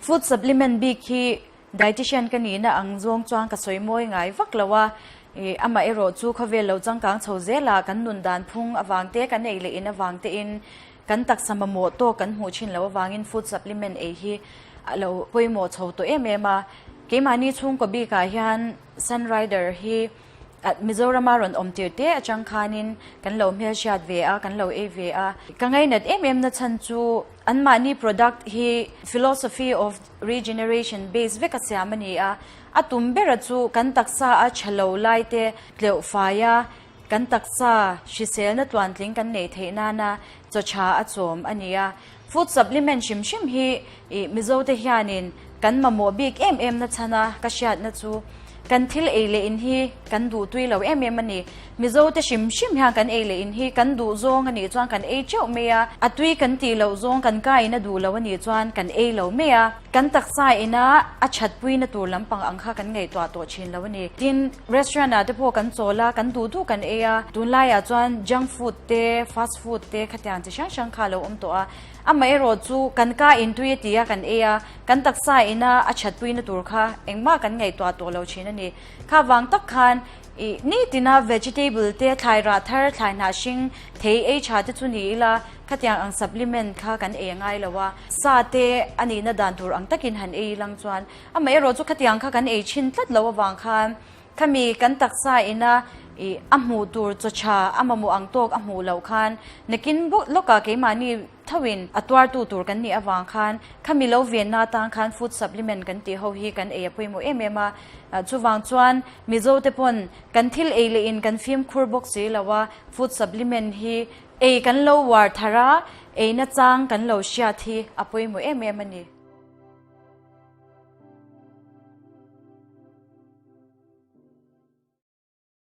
Food supplement bik hi dietitian ka nihna ang zawng chuan ka sawi mawi ngai vak lo a, amaherawh chu khawvel lo changkang chho zela kan nun dan phung avang te, kan ei leh in avang tein kan taksa mamawh tawk kan hmuh thin loh avangin food supplement ei hi a lo pawimawh chho tawh em em a. Keimahni chhungkaw bikah hian Sunrider hi Mizorama rawn awm tir te atang khanin kan lo hmelhriat ve a, kan lo ei ve a. Ka ngainat em em na chhan chu anmahni product hi philosophy of regeneration base vek a siam a ni a. A tum bera chu kan taksa a tha lo lai te tleuh fai a, kan taksa hriselna tluantling kan neih theih nana chaw tha a chawm a ni a. Food supplement hrim hrim hi Mizo te hianin kan mamawh bik em em na chhan a, ka hriatna chu kan thil ei leh in hi kan duh tui lo em em a ni. Mizo te hrim hrim hian kan ei leh in hi kan duh zawng a nih chuan kan ei teuh mai a, a tui kan tih loh zawng kan ka in a duh lo a nih chuan kan ei lo mai a, kan taksa ina a thatpuina tur lampang ang kha kan ngaihtuah tawh thin lo a ni. Tin, restaurant ah te pawh kan chawl a, kan duh duh kan ei a, tunlaiah chuan junk food te, fast food te khatiang chi hrang hrang kha a lo awm tawh a. Amaherawh chu kan ka intui a ti a kan ei a, kan taksa ina a thatpuina tur kha engmah kan ngaihtuah tawh lo thin a ni. Kha vang tak khan ih nitina vegetable te thlai rah thar, thlai hnah hring thei ei tha te chu ni ila khatiang ang supplement kha kan ei a ngai lo a, sa te a nihna dan tur ang takin han ei ilang chuan amaherawh chu khatiang kha kan ei thin tlat lo avang khan Khami kan taksa ina i a hmuh tur chaw tha a mamawh ang tawk a hmuh loh khan nakin lawkah keimahni thoin a tuartu tur kan nih avang khan khami lo venna atan khan food supplement kan tih ho hi kan ei a pawimawh em em a. Chuvang chuan Mizo te pawn kan thil ei leh in kan fimkhur bawk si lo a, food supplement hi ei kan lo uar thar a, ei nachang kan lo hriat hi a pawimawh em em a ni.